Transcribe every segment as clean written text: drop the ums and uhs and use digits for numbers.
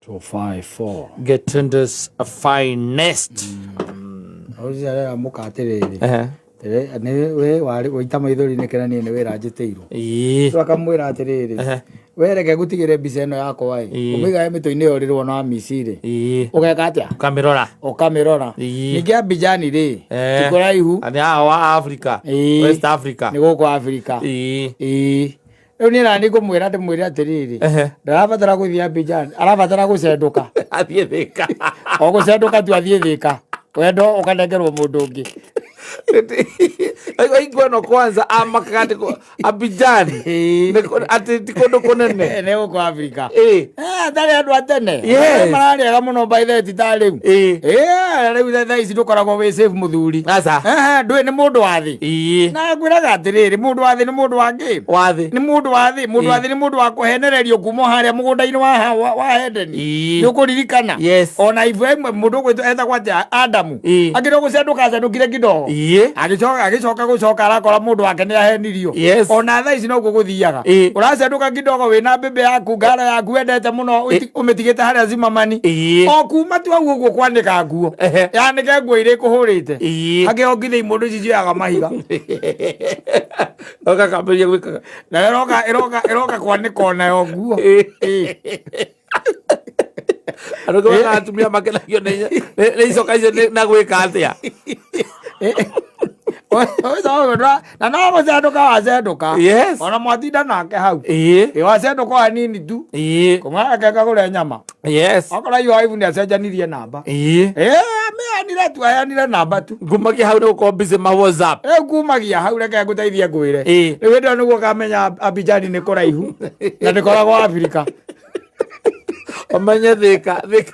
254. Getundu's finest. Ũcio arera mũka atĩrĩrĩ. Ehe. Nĩ we warĩ waita maithori nĩ kĩra niĩ nĩ wĩra njĩtĩirwo. Ĩĩ. Akamwĩra atĩrĩrĩ. Ehe. We reke ngũtigĩre mbica ĩno yakwa ĩ. Ĩĩ. Ũmĩigage mĩtwe-inĩ yorĩrwo na Amici rĩ. Ĩĩ. Ũgeka atĩa? Ũkamĩrora. Ũkamĩrora. Ĩĩ. Ningĩ Abijani rĩ. Eh. Ti kũraihu. Nĩ haha wa Africa. Ĩĩ. West Africa. Nĩ gũkũ Africa. Ĩĩ. Ĩĩ. Rĩu niĩ nani ngũmwĩra ndĩmwĩre atĩrĩrĩ. Ehe. Ndarabatara gũthiĩ Abidjan, arabatara gũcendũka. Athiĩ Thĩka. O gũcendũka tu athiĩ Thĩka. Wendo ũkanengerwo mũndũ ũngĩ. Aigua ĩno kwanza amakaga atĩ Abidjan. Ĩĩ. Atĩ ti kũndũ kũnene. Nĩ gũkũ Africa. Ĩĩ. Eh, atarĩ andũ a tene. Yes. Mararĩaga mũno by the way, ti ta rĩu. Ĩĩ. Eh, rĩu thaa ici ndũkoragwo wĩ safe mũthuri. Aca. Ehe, ndũĩ nĩ mũndũ wa thĩ. Ĩĩ. Na ngwĩraga atĩrĩrĩ, mũndũ wa thĩ nĩ mũndũ wa kĩ? Wa thĩ. Nĩ mũndũ wa thĩ, mũndũ wa thĩ nĩ mũndũ wa kũhenererio kuma harĩa mũgũnda-inĩ wa Edeni. Ĩĩ. Nĩ ũkũririkana? Yes. Ona Ibrahim mũndũ ũgwĩtwo etagwo atĩa Adamu. Ĩĩ. Akĩrĩ gũcendũka acendũkire kidogo. Ĩĩ. Agĩcoka gũcoka arakora mũndũ wake nĩ ahenirio. Yes. Ona thaa ici noguo gũthiaga. Ĩĩ. Ũracendũka kidogo wĩna mbĩmbĩ yaku ngara yaku wendete mũno ũmĩtigĩte harĩa Zimmerman. Ĩĩ. O kuma tu hau ũguo kwanĩka nguo. Ehe. Yanĩke nguo iria ikũhũrĩte. Ĩĩ. Hakĩ ongithia imũndũ ici cioyaga mahiga. Ũgakambĩrĩria gwĩkaga. Nayo ĩroka ĩroka ĩroka kwanĩka onayo nguo. Ĩĩ. Ĩĩ. Andũ angĩ makaga atumia makenagio nĩ icoka icio na gwĩka atĩa? Na no gũcendũka wacendũka. Yes. Ona mwatinda nake hau. Ĩĩ. Ĩ wacendũka o hanini tu. Ĩĩ. Kũmwake kagũre nyama. Yes. Okorwo yu waibu nĩ acenjanirie namba. Ĩĩ. Ĩ amĩanire tu aheanire namba tu. Ngumagia hau nĩ gũkorwo busy ma WhatsApp. Rĩu kumagia hau reke ngũteithie ngwĩre. Ĩĩ. Rĩu hĩndĩ ĩyo nĩguo ũkamenya Abijani nĩ kũraihu na ndĩkoragwo Afrika. Ũmenye Thĩka Thĩka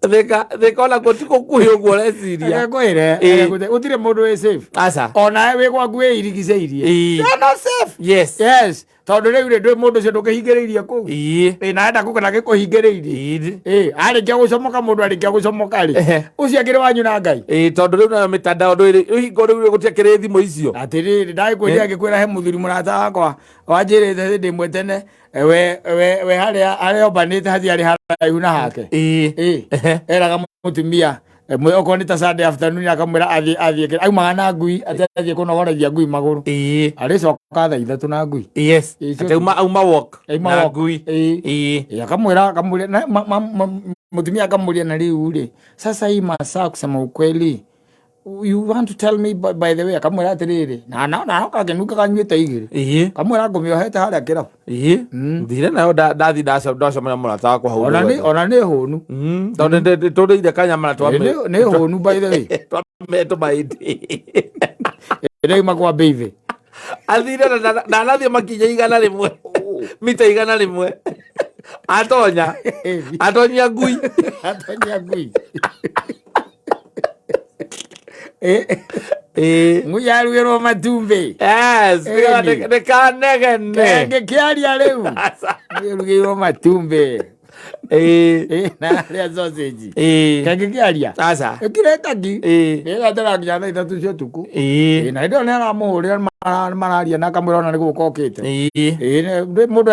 Thĩka Thĩka ona kuo ti gũkuhĩ ũguo ũreciria. Reke ngwĩre, Ĩĩ. reke ngũteithie, gũtirĩ mũndũ wĩ safe. Aca. Onawe wĩ gwaku wĩirigicĩirie. Ĩĩ. You are not safe. Yes. Yes. Tondũ rĩu rĩ ndũĩ mũndũ ũcio ndũkĩhingĩrĩirie kũu. Ĩĩ. Ĩ na enda kũgana gĩkũhingĩrĩirie. Ĩĩ. Ĩ arĩkia gũcomoka mũndũ arĩkia gũcomoka rĩ. Ehe. Ũcio akĩrĩ wanyu na Ngai. Ĩĩ tondũ rĩu nayo mĩtandao ndũĩ rĩu hingo rĩu gũtiakĩrĩ thimũ icio. Atĩrĩrĩ ndagĩkwĩria ngĩkwĩra he mũthuri mũrata wakwa wanjĩrĩte hĩndĩ ĩmwe tene we harĩa harĩa ombanĩte hatiarĩ haraihu na hake. Ĩĩ. Ĩ Ehe. eraga mũtumia okorwo nĩ ta Sunday afternoon akamwĩra athiĩ athiĩ aumaga na ngui atĩ athiĩ kũnogoragia ngui magũrũ. Ĩĩ. Arĩcoka thaa ithatũ na ngui. Yes. Ĩĩ, Atĩ auma walk. Auma Na walk. ngui. Ĩĩ. Ĩĩ. Ĩ, akamwĩra akamwĩra na mũtumia akamũria na rĩu rĩ sasa hii masaa kusema ukweli you want to tell me by the way akamwĩra atĩrĩrĩ na na na kakenuka kanyuĩte igĩrĩ Ĩĩ. kamwĩra ngũmĩohete harĩa kĩrabu. Ĩĩ. Thire nayo ndathi ndacemania mũrata wakwa hau. Ona nĩ ona nĩ hũnu. Tondũ tũrĩire kanyama na Ĩ, nĩ hũnu by the way. twamĩte tũmaĩndĩ. Ĩrauma kwa baby. Athire na ndanathiĩ makinya 100 mita 100 atonya atonyia ngui. Atonyia ngui. Ĩĩ. Ngui yarugĩrwo matumbĩ. Yes, Ĩni. nĩ kanegene. Ngĩkĩaria rĩu. Aca. Ngui ĩrugĩirwo matumbĩ. Ĩĩ. Ĩ, na harĩa sausage. Ĩĩ. Kangĩkĩaria. Aca. Ĩkĩretagi. Ĩĩ. Ĩgatera nginya thaa 3 cia ũtukũ. Ĩĩ. Ĩ, na hĩndĩ ĩyo nĩ aramũhũrĩra mararia na akamwĩra ona nĩ gũka okĩte. Ĩĩ. Ĩ, mũndũ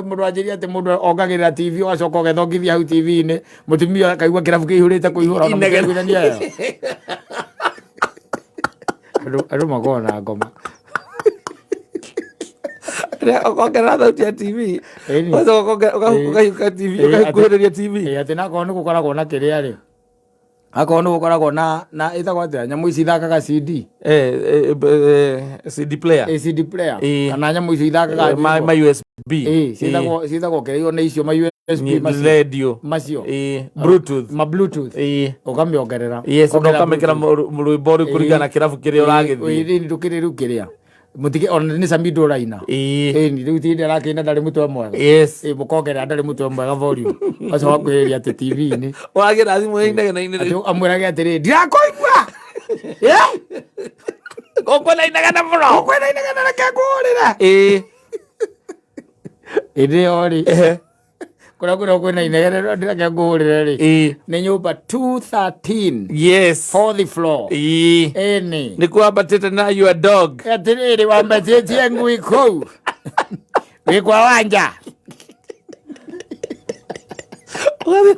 mũndũ anjĩria atĩ mũndũ ongagĩrĩra TV ũgacoka ũgethongithia hau TV-inĩ mũtumia akaigua kĩrabu kĩihũrĩte kũihũra ona Inegene. mũkaiguithania ĩyo. Andũ makoragwo na ngoma. Ũkongerera thauti ya TV. Ĩni. Ũgacoka ũkahiũka TV, ũkakuhĩrĩria TV. Ĩ, atĩ nakorwo nĩ gũkoragwo na kĩrĩa rĩ akorwo nĩ gũkoragwo na ĩtagwo atĩa nyamũ ici ithakaga CD. CD player. Ĩ, CD player. Ĩ. Kana nyamũ icio ithakaga Ma nyĩmbo. USB. Ĩ, ciĩtagwo kĩrĩa nĩ icio ma USB macio. Radio. Macio. Ĩ, Bluetooth. Ma Bluetooth. Ĩ. Ũkamĩongerera. Yes, na Ũkongerera ũkamĩkĩra Bluetooth. rwĩmbo rũu kũringana na kĩrabu kĩrĩa ũragĩthiĩ. Ĩ, ndũkĩrĩ rĩu kĩrĩa. Mũtige ona nĩ Samido ũraina. Ĩ. Ĩni rĩu tinde arakĩina ndarĩ mũtwe mwega. Yes. Ĩ, mũkongerera ndarĩ mũtwe mwega volume. Ũgacoka wakuhĩrĩria atĩ TV-inĩ. Ũragĩra thimũ inegene-inĩ Atĩ amwĩrage atĩrĩ ndirakũigua. Gũkwĩna inegene mũno. Gũkwĩna inegene reke ngũhũrĩre. Ĩ. Ĩndĩ ĩyo rĩ Ehe. kũrĩa kũrĩa kwĩna inegene reke ngũhũrĩre rĩ Ĩ. nĩ nyũmba 213 Yes. fourth floor. Ĩ. Ĩni. Nĩ kwambatĩte na your dog. Atĩrĩrĩ wambatĩtie ngui kũu. Wĩ kwa Wanja. Ũgathiĩ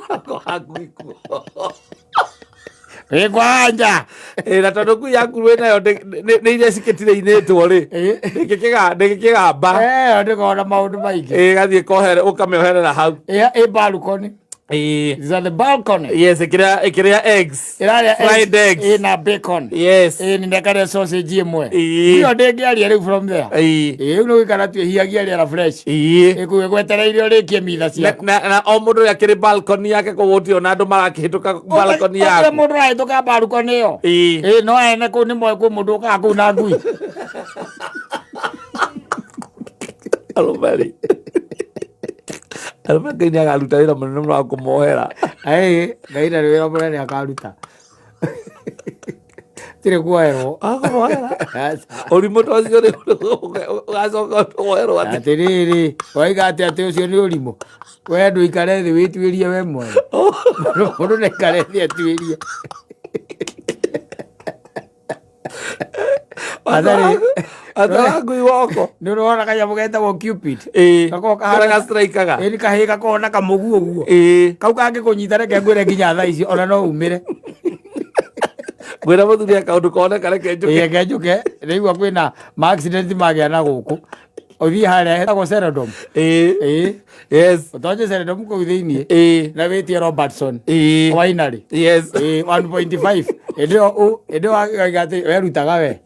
na ngui kuo. Ĩ kwanja. Ĩ, na tondũ ngui yaku wĩ nayo nĩ iria cikĩtirĩinĩtwo rĩ, ndĩngĩkĩgamba. Eh, ndĩkona maũndũ maingĩ. Ĩ, ĩgathiĩ ĩkohere, ũkamĩoherera hau. Ĩ balcony. Ĩ. Is that the balcony? Yes, ĩkĩrĩa eggs. Ĩrarĩa Fried eggs. Ĩ na bacon. Yes. Ĩ nĩ ndekaria sausage ĩmwe. Ĩ. Ĩyo ndĩngĩaria rĩu from there. Ĩ. Ĩ rĩu nĩ gũikara twĩhiagia rĩera fresh. Ĩ. Ĩ gwetereire ũrĩkie mitha Na, ciaku. na o mũndũ ũrĩa akĩrĩ balcony yake kũu gũtirĩ ona andũ marakĩhĩtũka balcony Gũtirĩ yaku. mũndũ ũrahĩtũka balcony ĩyo. Ĩ. Ĩ no ene kũu nĩ moĩ kwĩ mũndũ ũkaga kũu na ngui. Arũme rĩ. Arũme Ngai nĩ akaruta wĩra mũnene mũno wa kũmohera. Ĩ Ngai ndarĩ wĩra mũnene akaruta. Tirĩ kuoherwo. Wa kũmohera. Ũrimũ ta ũcio rĩ ũgacoka woherwo atĩ. Atĩrĩrĩ, waiga atĩ atĩ ũcio nĩ ũrimũ. We ndũikare thĩ wĩtuĩrie we mwene. Mũndũ ndaikare thĩ atuĩrie. Atharĩ- Atwara ngui woko. Nĩ ũrona kanyamũ getagwo Cupid. Ĩ. Gakoragwo Karĩa kahana- gastrikaga. Ĩ nĩ kahĩĩ gakoragwo na kamũgu ũguo. Ĩ. Kau kangĩkũnyita reke ngwĩre nginya thaa ici ona no umĩre. Ngwĩra mũthuri akaũndũ koneka reke njũke. Ĩ reke njũke rĩu kwĩna ma accident magĩa na gũkũ. Ũthiĩ harĩa hetagwo Seredom. Ĩ. Ĩ. Yes. Ũtonye Seredom kũu thĩiniĩ. Ĩ. Na wĩtie Robertson. Ĩ. Winery. Yes. Ĩ 1.5. Ĩndĩ ĩyo ĩndĩ ĩyo waiga atĩ werutaga we.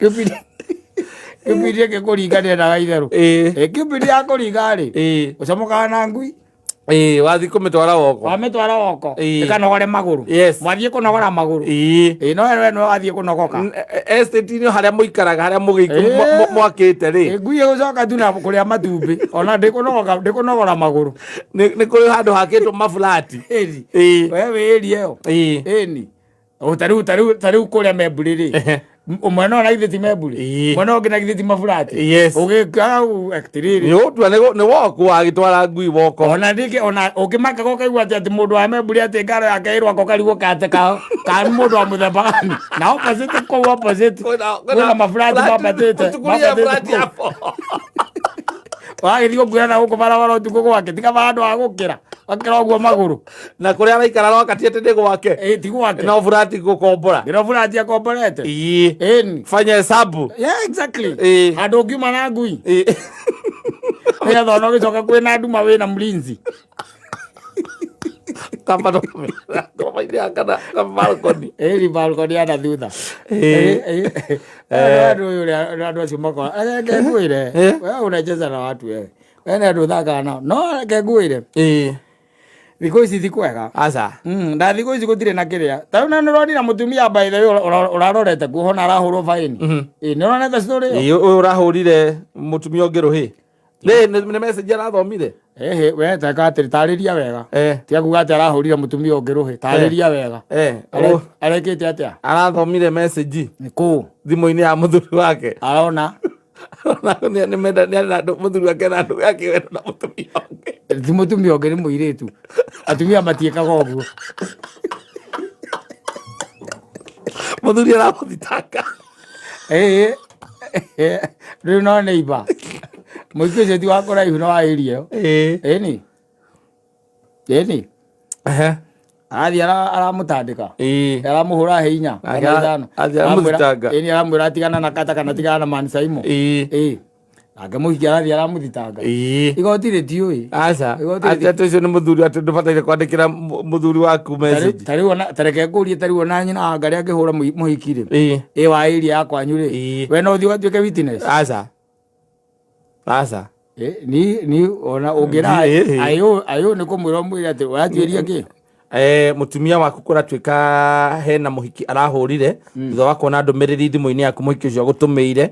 Cupid Cupid ĩngĩkũringa ndĩendaga itherũ. Ĩ. Ĩ Cupid yakũringa rĩ. Ĩ. Ũcomokaga na ngui. Ĩ, wathiĩ kũmĩtwara woko. Wamĩtwara woko. Ĩ. Ĩkanogore magũrũ. Yes. Mwathiĩ kũnogora magũrũ. Ĩ. Ĩ no we no wathiĩ kũnogoka. Estate-inĩ harĩa mũikaraga harĩa Ĩ. mwakĩte rĩ Ĩ, ngui ĩgũcoka tu na kũrĩa matumbĩ ona ndĩkũnogoka ndĩkũnogora magũrũ. nĩ kũrĩ handũ hakĩtwo maburati. Ĩni. Ĩ. We wĩ area ĩyo. Ĩ. Ĩni. O tarĩu tarĩu tarĩu kũrĩa Memburi rĩ. Ehe. Mwena ũyũ na githĩ ti Memburi. Ĩ. Mwena ũngĩ na githĩ ti maburati. Yes. Ũgĩkaga atĩrĩrĩ. Nĩ ũgũtua nĩ woku wagĩtwara ngui woko. Ona ningĩ ona ũngĩmakaga ũkaigua atĩ atĩ mũndũ wa Memburi atĩ ngaro yake ĩrwako karigwo kate ka ka mũndũ wa mũthemba gani. Na opposite kũu opposite. Kwĩna maburati mambatĩte. Ũtukuria mambatĩte burati kũu. hapo. Wagĩthiĩ gũkuĩra na gũkũ barabara ũtukũ gwake tiga handũ ha gũkĩra. Wakĩra ũguo magũrũ. Na kũrĩa araikara roka ti atĩ nĩ gwake. Ĩ ti gwake. No burati gũkombora. Ndĩro burati akomborete. Ĩ. Ĩni. Fanya hesabu. Yeah, exactly. Ĩ. Handũ ũngiuma na ngui. Ĩ. Nĩgetha ona ũgĩcoka kwĩna nduma wĩna mlinzi. Kamba ngoma-inĩ ya kana balcony. Ĩni balcony ya na thutha. Ĩ. Andũ ũyũ ũrĩa andũ acio makora. Reke ngwĩre. Eh. Wewe unacheza na watu wewe. Wewe nĩ andũ ũthakaga nao. No reke ngwĩre. Ĩ. Thikũ ici ti kwega. Aca. Na thikũ ici gũtirĩ na kĩrĩa. Ta rĩu na nĩũronire mũtumia by the way ũrarorete kuo hona arahũrwo baĩni. Ĩ nĩũronete story ĩyo? Ĩ, ũyũ ũrahũrire mũtumia ũngĩ rũhĩ. Nĩ nĩ message arathomire. Ehe, we teka atĩrĩ tarĩria wega. Eh. Tiga kuga atĩ arahũrire mũtumia ũngĩ rũhĩ. Tarĩria wega. Eh. Ũyũ Arekĩte atĩa? Arathomire message Kũ? thimũ-inĩ ya mũthuri wake. Arona. Mũthuri wake na andũ yake wendo na mũtumia ũngĩ. Ti mũtumia ũngĩ nĩ mũirĩtu. Atumia matiĩkaga ũguo. Mũthuri aramũthitanga. Ĩĩ. Rĩu no neighbor. Mũingĩ ũcio ti wa kũraihu no wa area ĩyo. Ĩ. Ĩni. Ĩni. Ehe. Arathiĩ aramũtandĩka. Ĩ. Aramũhũra hĩ inya. Ake Kana ithano. athiĩ aramũthitanga. Ĩni aramwĩra atigana na kata kana tigana na Man Saimo. Ĩ. Ĩ. Nake mũhiki arathiĩ aramũthitanga. Ĩ. Igoti rĩtiũĩ. Aca. Igoti Atĩ atĩ ũcio nĩ mũthuri atĩ ndũbataire kwandĩkĩra mũthuri waku message. Tarĩu ona tareke ngũrie tarĩu ona nyina wa Ngarĩ angĩhũra mũhiki rĩ. Ĩ. Ĩ wa area ya kwanyu rĩ. Ĩ. We no ũthiĩ ũgatuĩke witness. Aca. Aca. Ĩ, ni ona ũngĩra Ĩ, ĩ. ayũ ayũ nĩ kũmwĩra ũmwĩre atĩ ũratuĩria kĩ. Mũtumia waku kũratuĩka hena mũhiki arahũrire thutha wa kuona ndũmĩrĩri thimũ-inĩ yaku mũhiki ũcio agũtũmĩire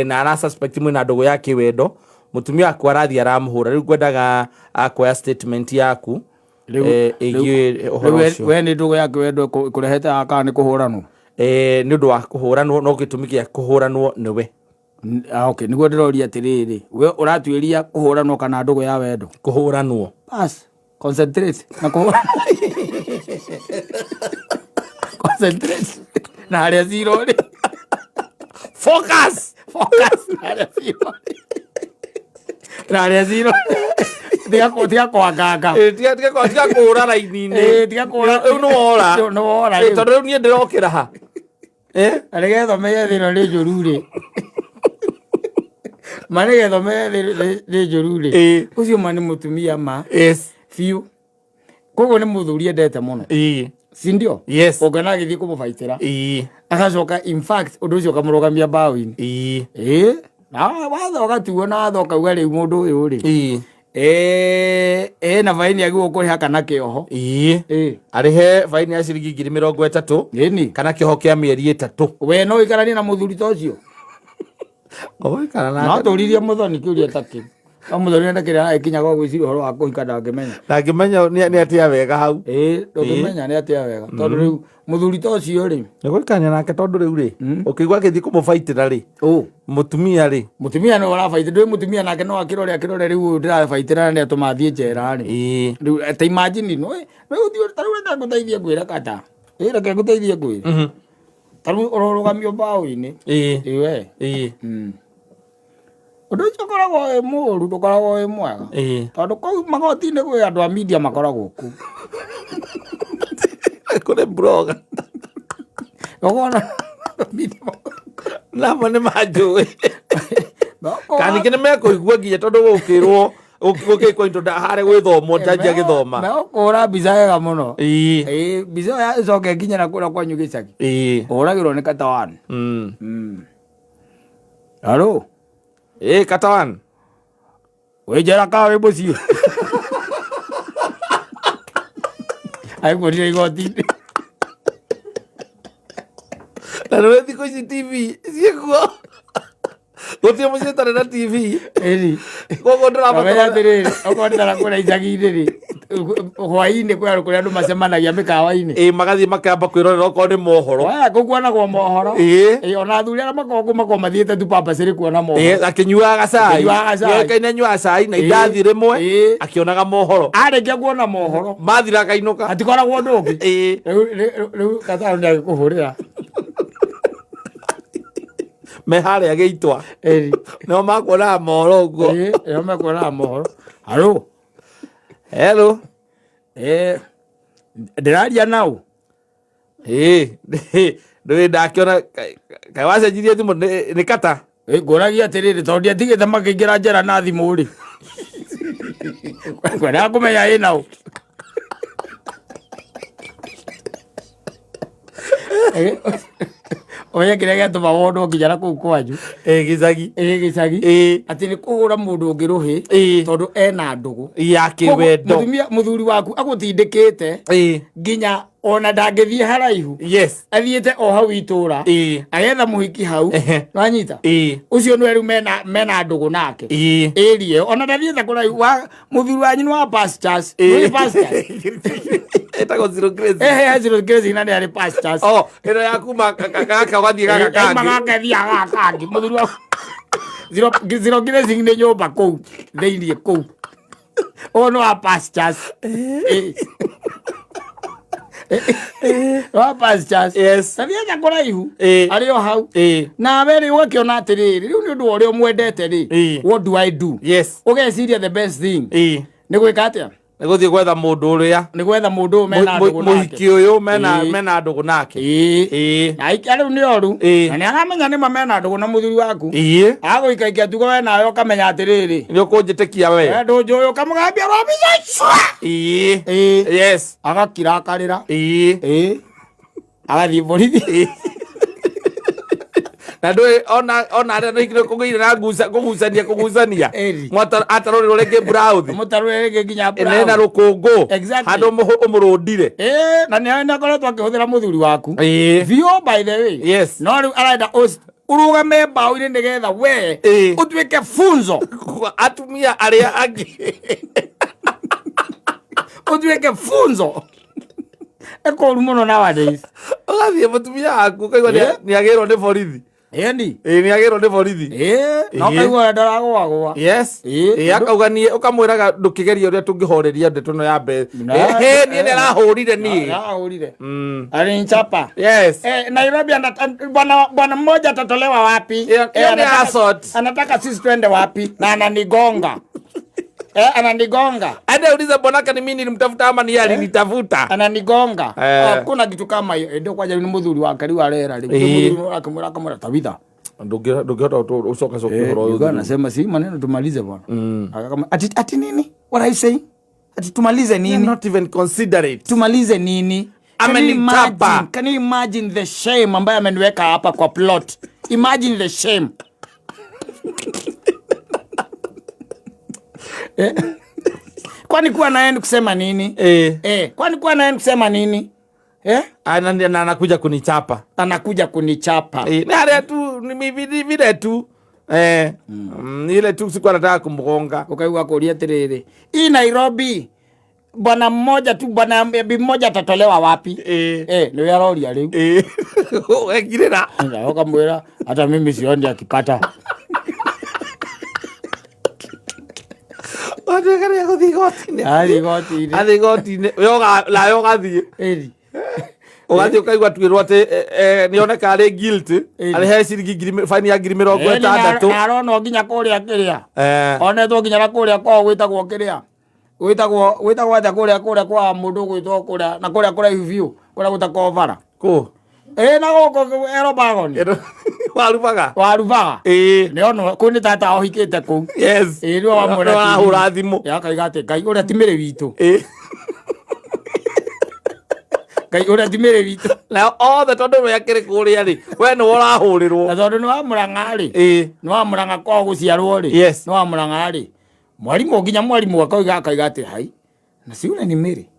na ara suspect mwĩna ndũgũ ya kĩwendo mũtumia waku arathiĩ aramũhũra rĩu ngwendaga kuoya statement yaku ĩgiĩ ũhoro ũcio. We nĩ ndũgũ ya kĩwendo ĩkũrehete haha kana nĩ kũhũranwo? Nĩ ũndũ wa kũhũranwo no gĩtũmi gĩa kũhũranwo nĩwe. Okay, nĩguo ndĩroria atĩrĩrĩ, we ũratuĩria kũhũranwo kana ndũgũ ya wendo? Kũhũranwo. Bas, concentrate na kũhũranwo. Concentrate na harĩa cira ũrĩ. Focus! Focus na harĩa cira ũrĩ. Na harĩa cira ũrĩ. Tiga kwanganga. Tiga kũũra raini-inĩ. Tiga kũũra. Rĩu nĩ wora. Nĩ wora rĩu. Tondũ rĩu niĩ ndĩrokĩra ha. Na nĩgetha ũmenye thĩ ĩno nĩ njũru rĩ, ma nĩgetha ũmenye thĩ nĩ njũru rĩ, ũcio ma nĩ mũtumia ma biũ, koguo nĩ mũthuri endete mũno, si ndio? Yes. Ũngĩona agĩthiĩ kũmũbaitĩra, agacoka, in fact, ũndũ ũcio ũkamũrũgamia mbaũ-inĩ. Ĩĩ, na watho ũgatuo na watho ũkauga rĩu mũndũ ũyũ rĩ, ena baini agĩrĩirwo kũrĩha kana kĩoho. Arĩhe baini ya ciringi 30,000 Ĩni. kana kĩoho kĩa mĩeri 3. We no ũikaranie na mũthuri ta ũcio? Ũgũikara No nake. tũririe mũthoni kĩũria ta kĩu, no mũthoni enda kĩrĩa agĩkinya gwa gwĩciria ũhoro wa kũhika ndangĩmenya. Ndangĩmenya nĩ atĩa wega hau. Ĩĩ, ndũngĩmenya nĩ atĩa wega, tondũ rĩu mũthuri ta ũcio rĩ, Nĩ gũikarania nake tondũ rĩu rĩ, ũkĩigua agĩthiĩ kũmũbaitĩra rĩ, mũtumia rĩ, Mũtumia nĩ ũrabaitĩra, ndũĩ mũtumia nake no akĩrore akĩrore rĩu ũyũ ndĩrabaitĩra na nĩ atũma athiĩ njera rĩ. Rĩu ta imagine no ũthiĩ ta rĩu, reke ngũteithie ngwĩre kata, ĩĩ, reke ngũteithie ngwĩre, ta rĩu ũrorũgamio mbaũ-inĩ. Ĩĩ we. Ũndũ ũcio ũkoragwo wĩ mũũru, ndũkoragwo wĩ mwega, tondũ kũu magoti-inĩ kwĩ andũ a media makoragwo kũu. Kũrĩ blogger. Ũkona media Namo nĩ manjũĩ. Makoragwo- Kana ningĩ nĩ mekũigua nginya tondũ gũkĩrwo gũkĩkwo indo harĩa gwĩthomwo njanjia gĩthoma. Megũkũhũra mbica wega mũno. Ĩĩ, mbica ĩyo ĩcoke ĩkinye na kũrĩa kwanyu gĩcagi, ũhũragĩrwo nĩ katawan. Aro. Katawan. Wĩ njera kana wĩ mũciĩ? Agĩkuonire igoti-inĩ. Na nĩ thikũ ici TV ciĩkuo, gũtirĩ mũciĩ ũtarĩ na TV. Ĩni. Koguo Kamenya ndũrabatara atĩrĩrĩ, okorwo nĩ tara kũrĩa icagi-inĩ rĩ, hwaĩ-inĩ kwĩ kũrĩa andũ macemanagia mĩkawa-inĩ. Magathiĩ makamba kwĩrorera okorwo nĩ mohoro. Waya kũu kuonagwo mohoro. Ĩĩ, ona athuri arĩa makoragwo kũu makoragwo mathiĩte tu purposely kuona mohoro. Akĩnyuaga gacai. Akĩnyuaga gacai. Nĩoĩkaine anyuaga cai na indathi rĩmwe, akĩonaga mohoro. Arĩkia kuona mohoro, mathira akainũka. Hatikoragwo ũndũ ũngĩ. Rĩu Kataro nĩ agĩkũhũrĩra. Me harĩa gĩitwa. Ĩni. Nĩo makuonaga mohoro ũguo. Ĩĩ, nĩo mekuonaga mohoro. Haro. Hello. Ndĩraria nau. Ndũĩ ndakĩona kaĩ wacenjirie thimũ nĩ kata. Ngũragia atĩrĩrĩ, tondũ ndiatigĩte makĩingĩra njera na thimũ rĩ, kwendaga kũmenya ĩ nau. Ũmenye kĩrĩa gĩatũma wonwo nginya na kũu kwanyu. Gĩcagi. Ĩ, gĩcagi. Atĩ nĩ kũhũra mũndũ ũngĩ rũhĩ, tondũ ena ndũgũ ya kĩwendo. Mũtumia, mũthuri waku agũtindĩkĩte nginya ona ndangĩthiĩ haraihu. Athiĩte o hau itũra, agetha mũhiki hau. Nwanyita ũcio nĩwe rĩu mena ndũgũ nake. Ĩria ĩyo ona ndathiĩte kũraihu wa mũthuri wanyu nĩ wa pastures. Nĩ pastures. Ĩtagwo zero grace. Ehe, zero grazing, na nĩ arĩ pastures. Oh, ĩno ya kuma gaka ũgathiĩ gaka kangĩ. Magakethia gaka kangĩ, mũthuri wa zero grazing nĩ nyũmba kũu thĩiniĩ kũu, ũyũ nĩ wa pastures. Wa pastures. Tathiĩte kũraihu, arĩ o hau. Nawe rĩ, ũgakĩona atĩrĩrĩ, rĩu nĩ ũndũ wa ũrĩa ũmwendete rĩ, what do I do? Ũgeciria the best thing nĩ gwĩka atĩa? Nĩ gũthiĩ gwetha mũndũ ũrĩa Nĩ gwetha mũndũ ũyũ mena ndũgũ nake. Mũhiki ũyũ mena mena ndũgũ nake. Na aikia rĩu nĩ oru. Na nĩ aramenya nĩma mena ndũgũ na mũthuri waku. Agũikaikia tugo we nawe ũkamenya atĩrĩrĩ, Nĩ ũkũnjĩtĩkia we. We ndũnjũĩ, ũkamũgambia rwa mbica. Agakira akarĩra. Ĩĩ, agathiĩ borithi. Na ndũĩ ona arĩa nĩ kũgĩire na nguca kũgucania. Ĩri. Atarũrĩrwo rĩngĩ mburauthi. Mũtarũre rĩngĩ nginya Ĩna brown. rũkũngũ. Exactly. Handũ ũmũrũndire. Ĩĩ, na nĩ akoretwo akĩhũthĩra mũthuri waku biũ, by the way. No rĩu arenda ũrũgame mbaũ-inĩ nĩgetha we ũtuĩke funzo. Kwa atumia arĩa angĩ. Ũtuĩke funzo ĩkũru mũno nowadays. Ũgathiĩ mũtumia waku ũkaigua nĩ agĩrwo nĩ borithi. Ĩni. Ĩĩ, nĩ agĩrwo nĩ borithi. Ĩĩ, no kaigua ũrĩa ndaragũagũa. Ĩĩ, akauga niĩ ũkamwĩraga ndũkĩgerie ũrĩa tũngĩhoreria ndeto ĩno ya mbere. Niĩ nĩ arahũrire niĩ. Arahũrire. Alinichapa. Nairobi bwana mmoja atatolewa wapi? Hiyo ni assault. Anataka sisi twende wapi na ananigonga. Ananigonga. Ende ulize bwanake ni mimi nilimtafuta ama ni yeye alinitafuta. Ananigonga. Eh. Hakuna kitu kama hiyo. Endo kwanja ni muthuri wake riu arera riu. Ĩĩ. Muthuri akamwira akamwira Tabitha. Ndũngĩhota ũcoka cokia ũhoro ũyũ. Yuga anasema si maneno tumalize bwana. Akakama ati nini? What are you saying? Ati tumalize You're nini? not even considerate. Tumalize nini? Can you Amenichapa. imagine, can you imagine the shame ambayo ameniweka hapa kwa plot? Imagine the shame. Eh. Kwani kuwa naye ni kusema nini? Eh. Kwani kuwa naye ni kusema nini? Eh? Na anakuja kunichapa. Anakuja kunichapa. Ni harĩa tu ni vile tu. Ile tu sikuwa nataka kumgonga. Ukaigua kuria atiriri, hii Nairobi bwana mmoja tu, bwana bibi mmoja atatolewa wapi? Nĩ aroria rĩu. Wekirĩra. Na ukamwĩra hata mimi sioni akipata. Watuĩka nĩ egũthiĩ igoti-inĩ. Athiĩ igoti-inĩ. Athiĩ igoti-inĩ. We nawe ũgathiĩ. Ĩri. Ũgathiĩ ũkaigua tuĩrwo atĩ nĩoneka arĩ guilty. Ĩni. Arĩhe ciringi baini ya ngiri mĩrongo Ĩni, ĩtandatũ. na aronwo nginya kũrĩa kĩrĩa. Onetwo nginya na kũrĩa kwao gwĩtagwo kĩrĩa. Gwĩtagwo atĩa kũrĩa kwa mũndũ ũgwĩtwo kũrĩa na kũrĩa kũraihu biũ kũrĩa gũtakoragwo bara. Kũ? Na gũkũ Erobagoni. Warubaga. Warubaga. Ĩĩ. Nĩonwo kũu nĩ tata ohikĩte kũu. Yes. Ĩĩ, nĩwe wamwĩra Nĩwe wahũra thimũ. Ĩĩ, akauga atĩ Ngai ũrĩa ti mĩrĩ witũ. Ĩĩ. Ngai ũrĩa ti mĩrĩ witũ. Nao othe tondũ we akĩrĩ kũrĩa rĩ, we nĩwe ũrahũrĩrwo. Na tondũ nĩ wa Mũrang'a rĩ. Ĩĩ. Nĩ wa Mũrang'a kwao gũciarwo rĩ. Yes. Nĩ wa Mũrang'a rĩ. Mwarimũ nginya mwarimũ akauga atĩ hai. Na si yule ni Mary.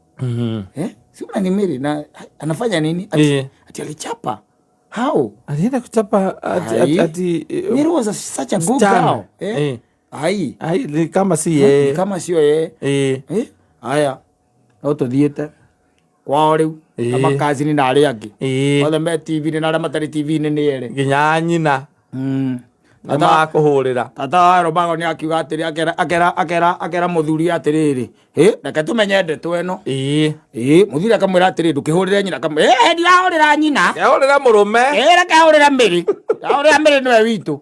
Si yule ni Mary na anafanya nini? Ati, Ĩĩ. ati alichapa. How? Alienda kuchapa Ai. ati Mary was such a good msichana. girl. Ai. Ai, ni kama si yeye. Kama sio yeye. Haya. No tuthiĩte kwao rĩu. Na makazini na arĩa angĩ. Othe me TV-inĩ na arĩa matarĩ TV-inĩ nĩ erĩ. Nginya nyina. Na makũhũrĩra. Tata wa Robago nĩ akiuga atĩrĩ, akera mũthuri atĩrĩrĩ, hĩ, reke tũmenye ndeto ĩno. Ĩ, mũthuri akamwĩra atĩrĩ, ndũkĩhũrĩre nyina, akamwĩra, ĩ, ndirahũrĩra nyina. Ndahũrĩra mũrũme. Ĩ, reke ahũrĩre Mary. Ndahũrĩra Mary nĩwe witũ.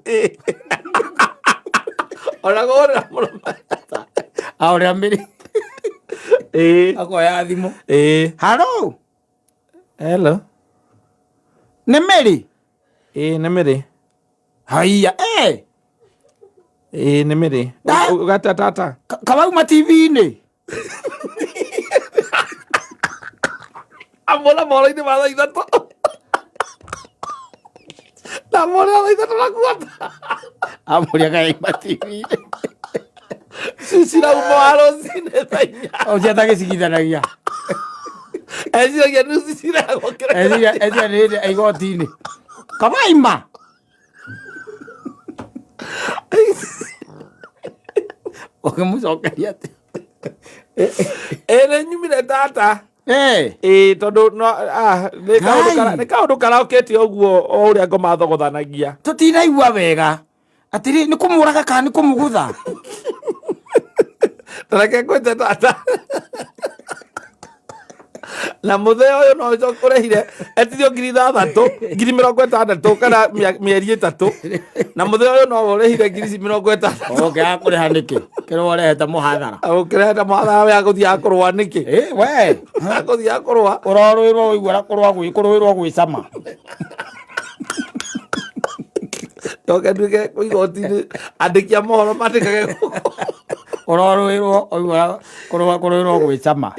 Ona kũhũrĩra mũrũme. Ahũrĩra Mary. Akoya thimũ. Hello. Hello. Nĩ Mary? Ĩ, nĩ Mary. Haiya, ĩ. Ĩ, nĩ Mary. Ũgata tata. Kawauma TV-inĩ. Amona mohoro-inĩ ma thaa ithatũ. Ndamũrĩra thaa ithatũ na kuota. Amũrĩa kaima TV-inĩ. Cirauma wa rũcinĩ thaa inya. Ũcio atagĩcigithanagia. Eciragia nusu ciragwo kĩrĩa Eciria nĩ hĩndĩ igoti-inĩ. Kawaima. Ũkĩmũcokeria atĩa? Ĩ, nĩ nyumire tata. Ĩ, tondũ no, nĩ kaũndũ nĩ kaũndũ karaũkĩte ũguo o ũrĩa ngoma thogothanagia. Tũtinaigua wega. Atĩrĩ, nĩ kũmũraga kana nĩ kũmũgũtha? Ta reke ngwĩte tata. Na mũthee ũyũ no ũcoke ũrehire etirio ngiri ithathatũ, ngiri mĩrongo ĩtandatũ kana mĩeri ĩtatũ. Na mũthee ũyũ no ũrehire ngiri ici mĩrongo ĩtandatũ. Ũngĩaga kũrĩha nĩkĩ? Kĩrĩa ũrehete mũhathara. Ũkĩrehete mũhathara we agũthiaga kũrũa nĩkĩ? We. Agũthiaga kũrũa. Ũrorũĩrwo ũigua ũrĩa kũrũĩrwo gwĩcama. Njoke nduĩke kũ igoti-inĩ, andĩki a mohoro mandĩkage gũkũ. Ũrorũĩrwo ũigua ũrĩa kũrũĩrwo gwĩcama.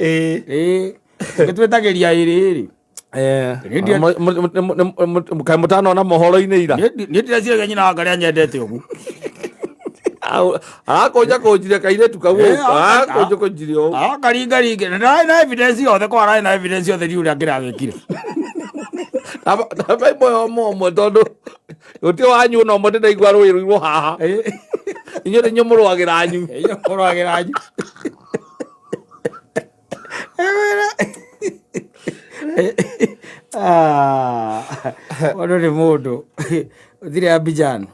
Ũgĩtwĩtagĩria ĩrĩ ĩrĩ. Kaĩ mũtanona mohoro-inĩ ira? Niĩ ndireciria nyina wa Ngarĩa nyendete ũguo. Arakũnja kũnjirie kairĩtu kau ũũ. Arakũnja kũnjirie ũũ. Akaringaringe. Na ndarĩ na evidence yothe, kwa ararĩ na evidence yothe ndiũĩ ũrĩa angĩragĩkire. Namba ĩmwe o ũmwe ũmwe tondũ gũtirĩ wanyu ona ũmwe ndĩraigua rũĩ rũirwo haha. Inyuĩ nĩ inyuĩ mũrũagĩra anyu. Inyuĩ mũrũagĩra anyu. Mũndũ nĩ mũndũ. Ũthire Abidjan.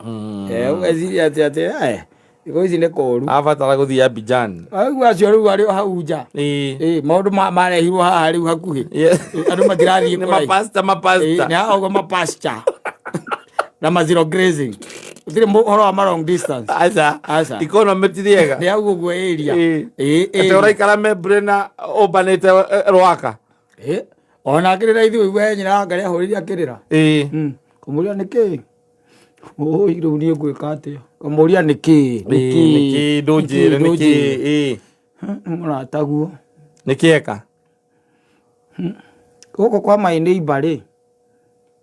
Ũgeciria atĩ, thikũ ici nĩ kũũru. Abatara gũthiĩ Abidjan. Aigua acio rĩu arĩ o hau nja. Maũndũ marehirwo haha rĩu hakuhĩ. Andũ matirathiĩ Nĩ kũraihu. mapasta, mapasta. Nĩ haha ũguo mapasta. Na ma zero grazing. Gũtirĩ ũhoro wa ma long distance. Aca. Aca. Economy ti rĩega. Nĩ hau ũguo area. Ĩĩ. Ĩĩ, Atĩ ĩĩ. ũraikara Membre na ũmbanĩte Rwaka. Ĩĩ. Ona akĩrĩra ithuĩ ũigua he nyina wa Ngarĩ ahũrĩire akĩrĩra. Ĩĩ. Kũmũria nĩ kĩĩ? Ũĩ rĩu niĩ ngwĩka atĩa? Kũmũria nĩ kĩĩ? Nĩ Ĩĩ, kĩĩ? nĩkĩĩ ndũnjĩre Nĩkĩĩ nĩkĩĩ ndũnjĩre? ĩĩ. Nĩ mũrataguo. Nĩkĩĩ eka? Gũkũ kwa my neighbor rĩ,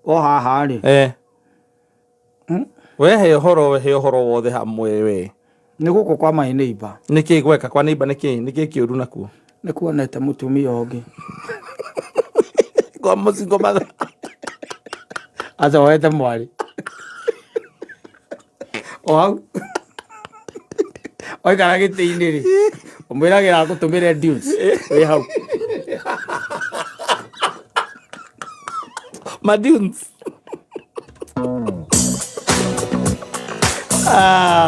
o haha rĩ. Eh. We he ũhoro, he ũhoro wothe hamwe we. Nĩ gũkũ kwa my neighbor. Nĩkĩĩ gweka kwa neighbor nĩkĩĩ? Nĩkĩĩ kĩũru nakuo? Nĩ kuonete mũtumia ũngĩ. Kwa mũcingo matha. Acoete mwarĩ. O hau. Waikara gĩtĩ-inĩ rĩ, ũmwĩragĩra agũtũmĩre dues wĩ hau. Ma dunes. Ah.